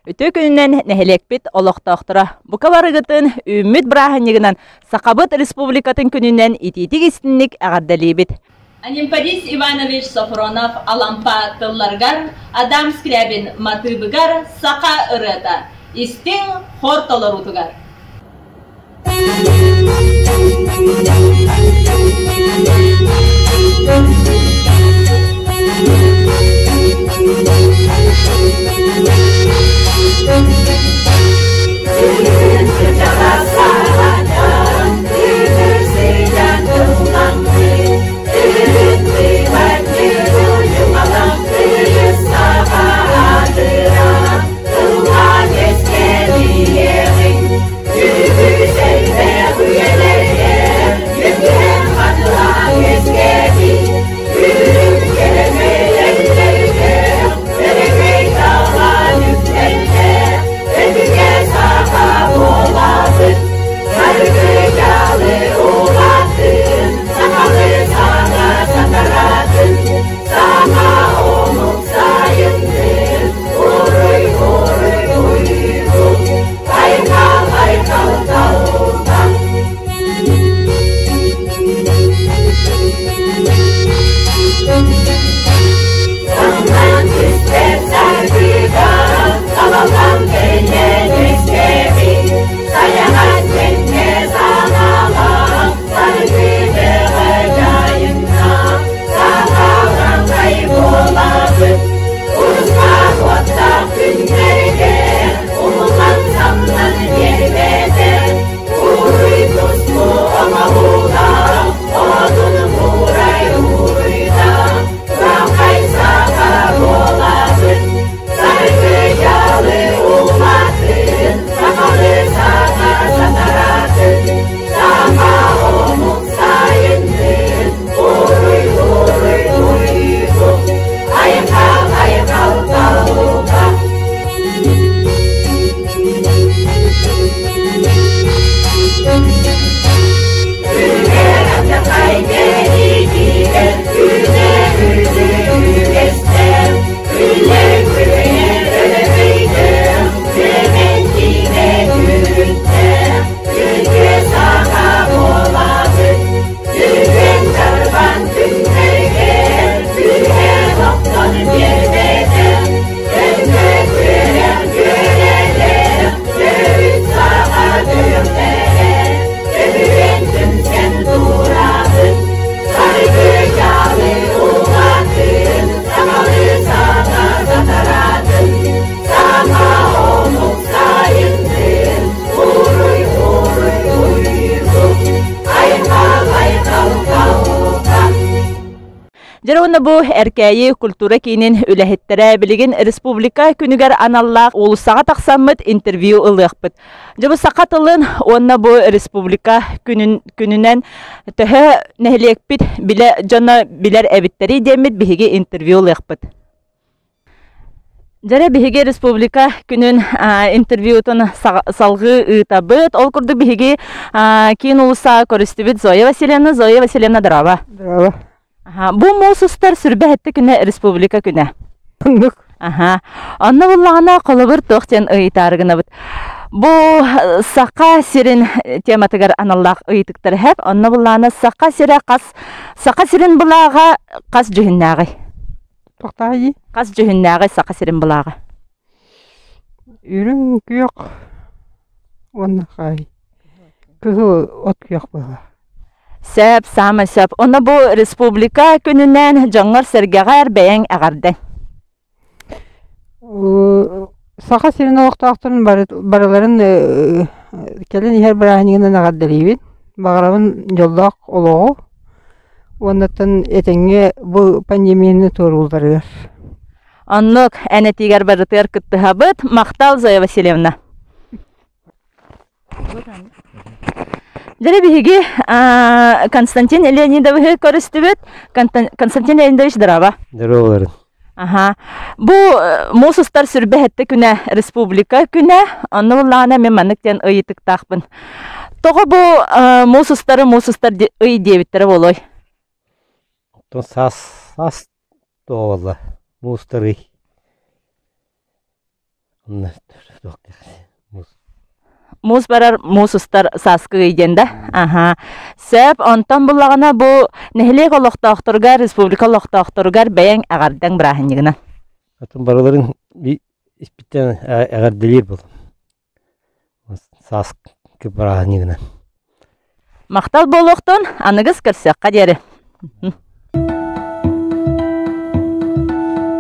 Үтүө күнүнэн нэһилиэкпит олохтоохторо бука барыгытын үүммүт бырааһынньыгынан Сахабыт Республикатын күнүнэн итиитик истинник эҕэрдэлиибит. Анемподист Иванович Софронов Алампа тылларыгар, Адам Скрябин матыыбыгар саха ырыата истиҥ хор толоруутугар. Дьэ уонна бу Эркээйи культура киинин үлэһиттэрэ билигин республика күнүгэр аналлаах уулуссаҕа тахсаммыт интервью ылыахпыт. Дьэ бу саха тылын уонна бу республика күнүн күнүнэн төһө нэһилиэкпит билэ дьоно билэр эбиттэрий диэммит биһиги интервью ылыахпыт. Дьэрэ биһиги республика күнүн интервьютун салҕыы ыытабыт. Ол курдук биһиги киин уулусса көрүстүбүт Зоя Васильевна. Зоя Васильевна, здорово. Здорово. Бу муус устар сүрбэһэтти күнэ республика күнэ. Оннук. Аха. Онно буллаҕына холобур туох диэн ыйытаары гынабыт. Бу саха сирин тематыгар аналлаах ыйытыктар хэп. Онно буллаҕына саха сирэ хас саха сирин былааҕа хас дьүһүннээҕий? Тохтаайы. Хас дьүһүннээҕий саха сирин былааҕа? Үрүҥ күөх уонна хаай. Кыһыл от күөх буолар. Сөп, саамай сөп. Онно бу республика күнүнэн дьоҥҥор-сэргэҕэр бэйэҥ эҕэрдэ. Саха сирин олохтоохторун барыларын кэлин иһэр бырааһынньыгынан эҕэрдэлиибин. Баҕарабын дьоллоох олоҕу уоннаттан этэҥҥэ бу пандемияны туоруулларыгар. Оннук эн этиигэр барытыгар кыттыһабыт. Махтал, Зоя Васильевна. Дьэ биһиги Константин Леонидовиһы көрүстүбүт. Константин Леонидович, здорово. Здорово. Аха. Бу муус устар сүрбэһэтте күнэ республика күнэ. Онно буллаҕына мен маннык диэн ыйытыктаахпын. Тоҕо бу муус устары муус устар ый диэбиттэрэ буолуой? Оттон саас саас тоҕо буолла? Муус устар ый. Онно туох муус. Муус барар, муус устар сааскы ый диэн да? Аха. Сөп, онтон буллаҕына бу нэһилиэк олохтоохторугар, республика олохтоохторугар бэйэҥ эҕэрдэҥ бырааһынньыгынан. Атын барыларын испиттэн эҕэрдэлиир буоллум. Сааскы бырааһынньыгынан. Махтал буолуохтун, аныгыс көрсүөххэ диэри.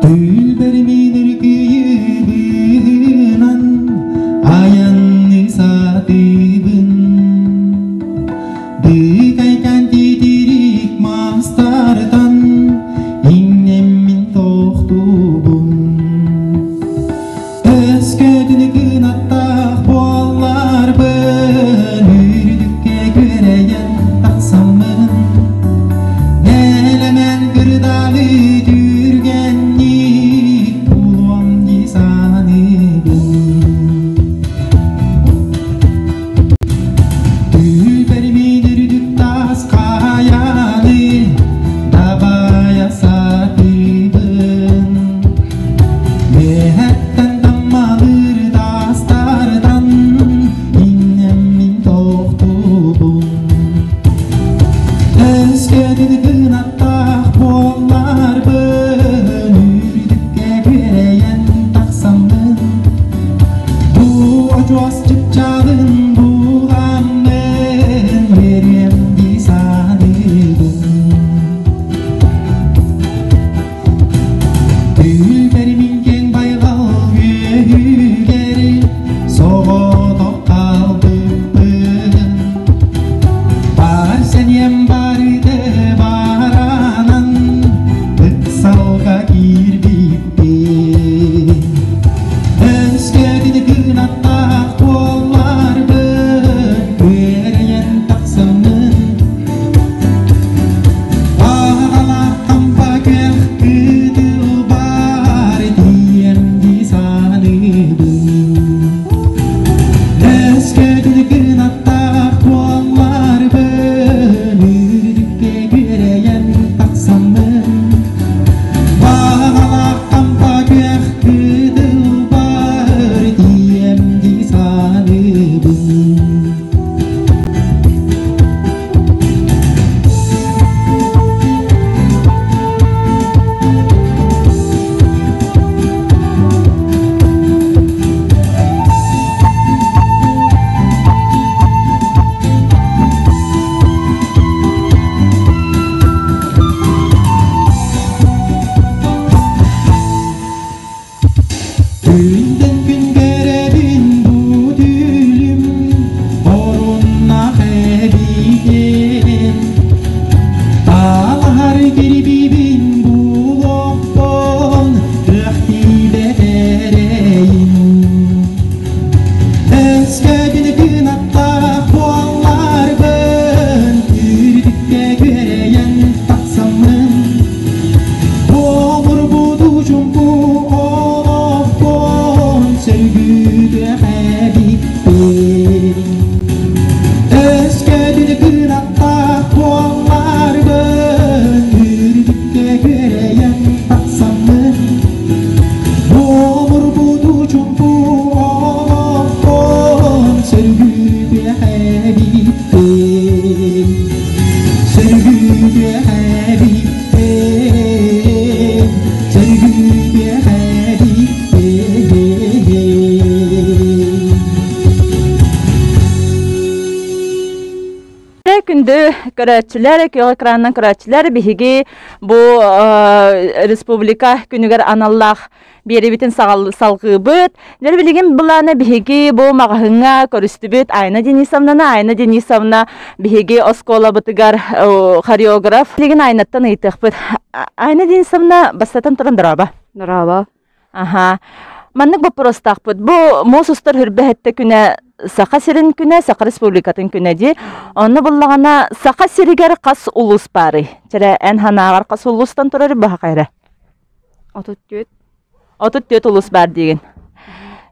Түүлбэр миинэр кыйыбынан айанны сатыыбын Дыыкайкан титирик мастартан иҥнэммин тохтуубун Өскөтүн кынаттаах буолларбын, үрдүккэ күөрэйэн тахсаммын, нэлэмэн кырдаалы түргэнник булуом дии саныыбын. Түүл мин үрдүк таас хайаны дабайа сатыыбын. Үөһэттэн таммалыыр таастартан иҥнэммин тохтуубун. Өскөтүн кынаттаах буолларбын, үрдүккэ күөрэйэн тахсаммын, бу очуос чыпчаалын буламмын, үөрүөм дии саныыбын. Түүл мин киэҥ байҕал үөһүгэр соҕотох хаалбыппын. Баар сэниэм барыта баранан ыксалга киирбиппин. Өскөтүн кынаттаах буолларбын, үөрүйэн тахсаммын. Аҕалаахтампа күөх кытыл баар диэн дии саныыбын. Өскөтүн кынаттаах буолларбын, үрдүккэ күөрэйэн тахсаммын. Баҕалаахтампа күөх кытыл баар диэн дии саныыбын. Күндэн күн кэрэбин бу түүлүм оруннаах эбиитин Таалаһар кирбиибин булуохпун кыах тиийбэт эрэйин Өскөтүн кынаттаах буолларбын үрдүккэ күөрэйэн тахсаммын Буомурбуту чумпу олохпун сөргүтүөх эбиппин. Өскөтүн кынаттаах буолларбын, үрдүккэ күөрэйэн тахсаммын. Буомурбуту чумпу олохпун сөргүтүөх эбиппин. Сөргүтүөх эбиппин. Күндү көрөөччүлэр, күөх экранынан көрөөччүлэр биһиги бу республика күнүгэр аналлаах биэрибитин салгыыбыт. Дьэ билигин былаана биһиги бу маҕаһыҥҥа көрүстүбүт Айна Денисовнаны. Айна Денисовна биһиги оскуолабытыгар хореограф. Билигин Айнаттан ыйытыахпыт. Айна Денисовна бастатан туран дороба. Дороба. Аха. Маннык боппуруостаахпыт. Бу муус устар хүрбэһэтте күнэ Саха сирин күнэ, Саха Республикатын күнэ дии. Онно буллаҕына Саха сиригэр хас улуус баарый? Чэрэ эн санааҕар хас улуустан турар баһа 34. 34 улус баар диигин.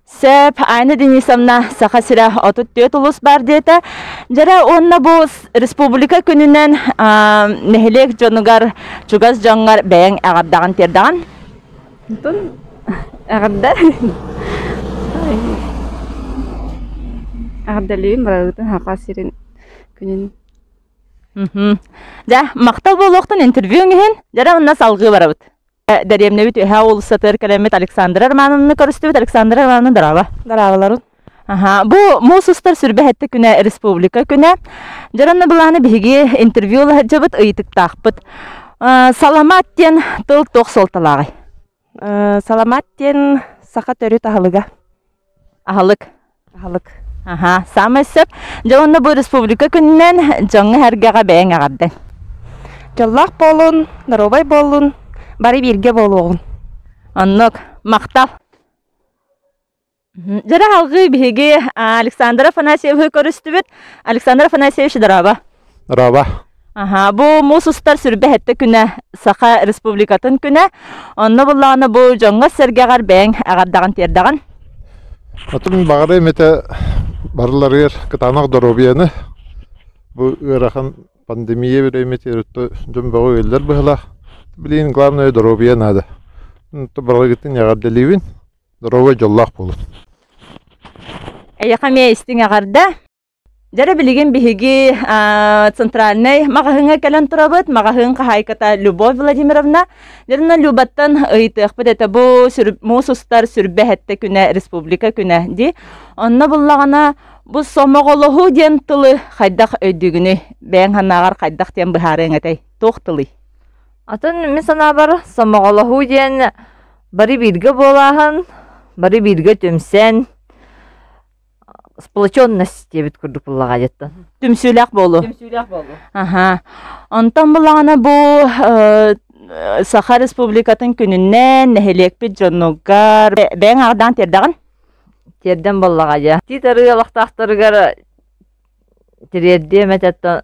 Сөп, Айна Денисовна Саха сирэ 34 улус баар диэтэ. Дьэрэ уонна бу республика күнүнэн нэһилиэк дьонугар, чугас дьоҥҥор бэйэҥ эҕэрдэҕин тиэрдэҕин? Онтон эҕэрдэ. Эҕэрдэлиибин барыгытын Саха сирин күнүн. Дьэ, махтал буолуохтун интервью иһин. Дьэ, онно салгыы барабыт. Дэриэбинэбит үһэ уулуссатыгар кэлэммит Александра Романовна көрүстүбүт. Александра Романовна, здорово. Здраволорун. Аха, бу муус устар сүрбэһэтти күнэ республика күнэ. Дьоронно былааны биһиги интервью ылаһыдьабыт, ыйытыктаахпыт. Саламат диэн тыл туох суолталааҕый? Саламат диэн саха төрүт аһылыга. Аһылык. Аһылык. Аха, саамай сөп. Дьэ уонна бу республика күнүнэн дьоҥҥо-сэргэҕэ бэйэҥ эҕэрдэҥ. Дьоллоох буолун, доруобай буолун, бары бииргэ буолуоҕун. Оннук. Махтал. Дьэрэ алгыы биһиги Александр Афанасьевы көрүстүбүт. Александр Афанасьевич, здорово. Здорово. Аха, бу муус устар сүрбэһэтте күнэ Саха Республикатын күнэ. Онно буллаҕына бу дьоҥҥо-сэргэҕэр бэйэҥ эҕэрдэҕин тиэрдэҕин. Отун баҕарыам этэ барыларыгар кытаанах доруобуйаны бу ыарахан пандемия бириэмэтигэр дьон бөҕө ыаллар быһыылаах. Билигин главное доруобуйа наада. Барыларгытын эҕэрдэлиибин. Доруобай дьоллоох буолун. Эйиэхэ эмиэ истиҥ эҕэрдэ. Дьэрэ билигин биһиги центральнай маҕаһыыҥҥа кэлэн турабыт. Маҕаһыын хаһаайката Любовь Владимировна. Дьэринэ Любаттан ыйытыахпыт этэ бу муус устар сүрбэ күнэ республика күнэ дии. Онно буллаҕына бу сомоҕолоһуу диэн тылы хайдах өйдүүгүнүй? Бэйэҥ санааҕар хайдах диэн быһаарыаҥ этэй? Туох тылый? Атын мин санаабар сомоҕолоһуу диэн бары бииргэ буолааһын, бары бииргэ түмсэн, сплоченность диэбит курдук буллаҕа дьиттэн. Түмсүүлээх буолуу. Түмсүүлээх буолуу. Аха. Онтон буллаҕына бу Саха Республикатын күнүнэн нэһилиэкпит дьонугар бэйэҥ аҕдаан тиэрдэҕин? Тиэрдэн буоллаҕа дьэ. Тиит арыы олохтоохторугар тириэрдиэм этэттэн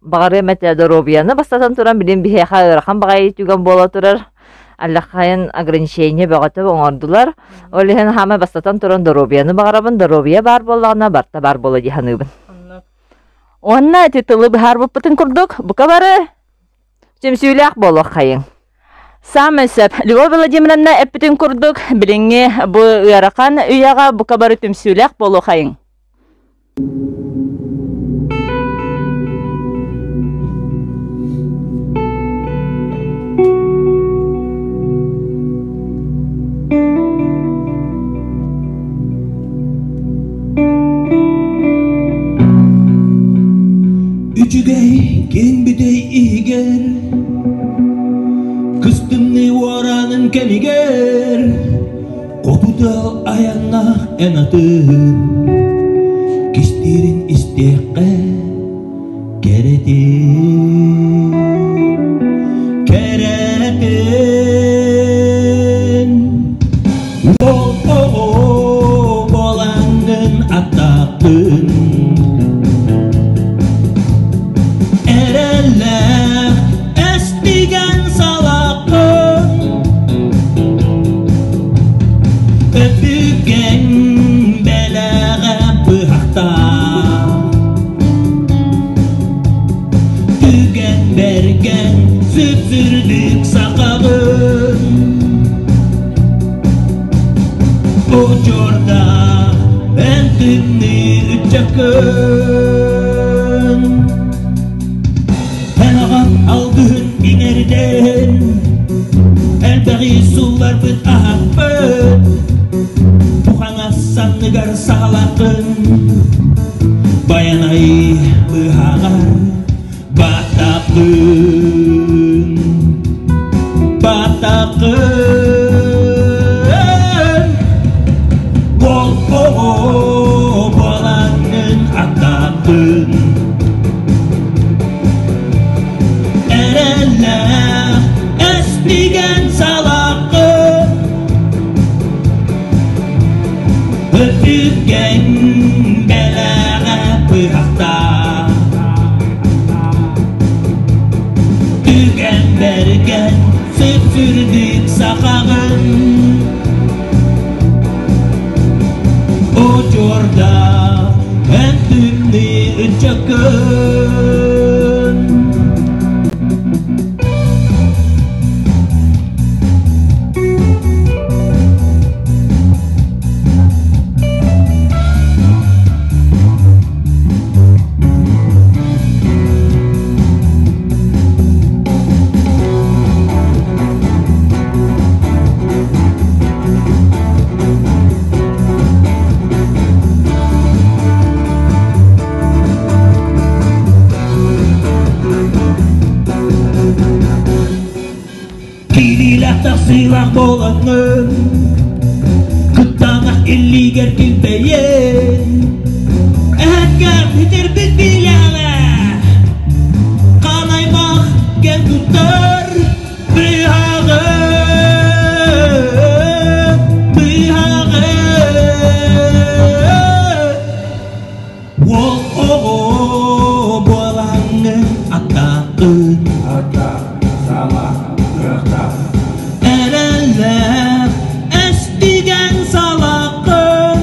баҕарыам этэ доруобуйаны бастатан туран билин биһиэхэ ыарахан баҕайы түгэн буола турар аллахайын ограничение бөҕөтө оҥордулар ол иһин хаамай бастатан туран доруобуйаны баҕарабын доруобуйа баар буоллаҕына барта баар буола дии саныыбын. Уонна ити тылы быһаарбыппытын курдук бука бары түмсүүлээх буолуоххайыҥ. Саамай сөп. Любовь Владимировна эппитин курдук билиҥҥи бу ыарахан үйэҕэ бука бары түмсүүлээх буолуоххайыҥ. Үчүгэй киэҥ бүтэй иһигэр Кыстымныы уораанын кэмигэр Хоту тыал айаннаах эн атын Кистиирин истиэххэ кэрэтин Кэрэтин Уол оҕо буолаҥҥын аттааххын Эрэллээх эстигэн салаххын Өбүгэҥ бэлэҕэ быһахтаах Түгэн бэргэн сүпсүрдүк сахаҕын Учуордаах эн тымныы ыччаккын Эн аҕам алгыһын иҥэрдэн Элбэҕи сулларбыт аһаппыт Бу хаҥас санныгар саҕалааххын Байанай быһаҕар баттаххын Баттаххын Уол оҕо буолаҥҥын аттааххын Эрэллээх эстигэн салаххын Өтүгэн бэлэҕэ быһахтаах Түгэн бэргэн сүпсүрдүк сахаҕын Очуордаах эн тымныы ыччаккын. тахсыылаах буолаҥҥын, Кыттаанах иллиигэр килбэйэн, Эһэккээх бүтэрбит биилээҕэ, Хаан аймах кэн туттар быһаҕын, быһаҕын. Уол оҕо буолаҥҥын аттааххын, Эрэллээх эстигэн салаххын,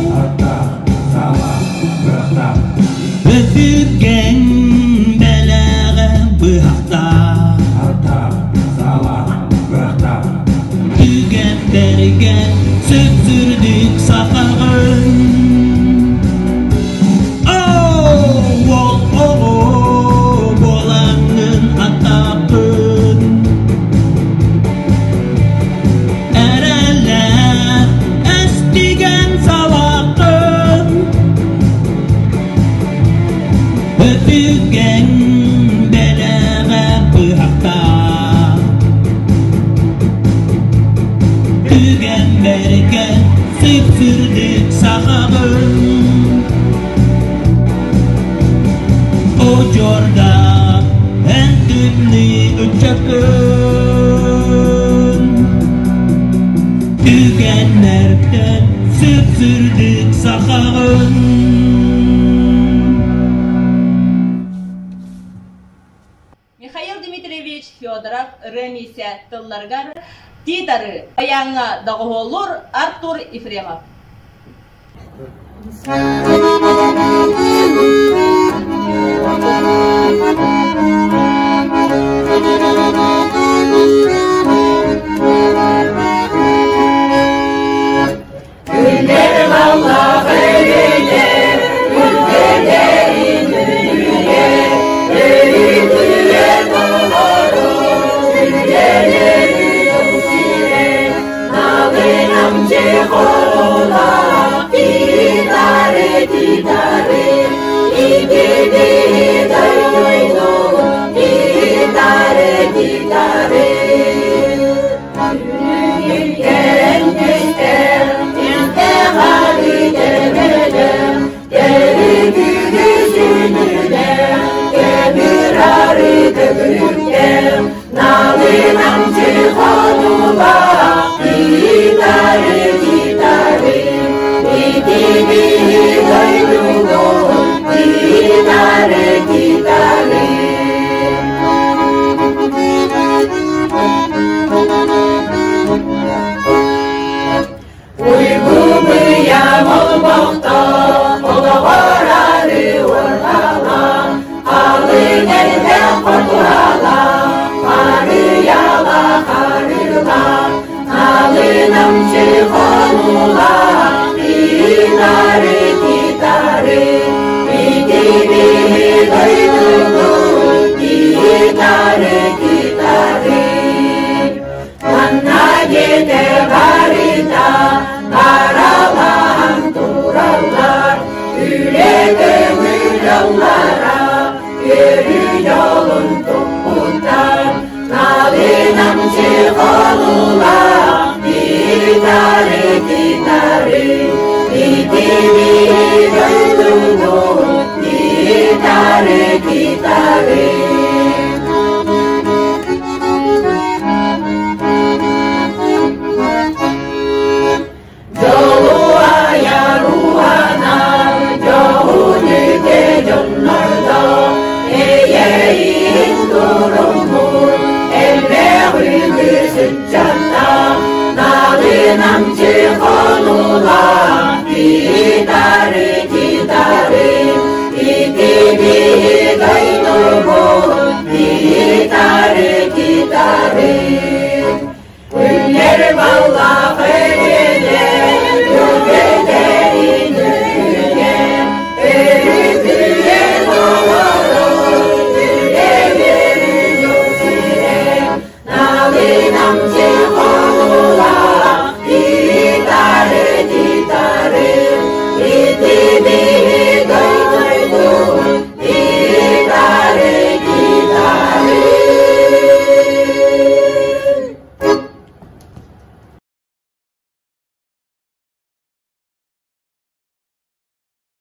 Өтүккэҥ бэлэҕэ быһахтаах, Түгэттэргэ сүпсүрдүк сахаҕын. Оо, оҕо буолаҥҥын аттааххын, Эрэллээх эстигэн салаххын, Өтүкэҥ бэлэҕэ быһахтаах, Түгэн бэркэ сып-сырдык сахаҕын. Очордаах эн тымныы ыччаккын, Түгэннэртэн сып-сырдык сахаҕын. Михаил Дмитриевич Федоров ырыа миссия тылларыгар Титары баяҥҥа доҕуһуоллуур Артур Ефремов. Гитары, гитары,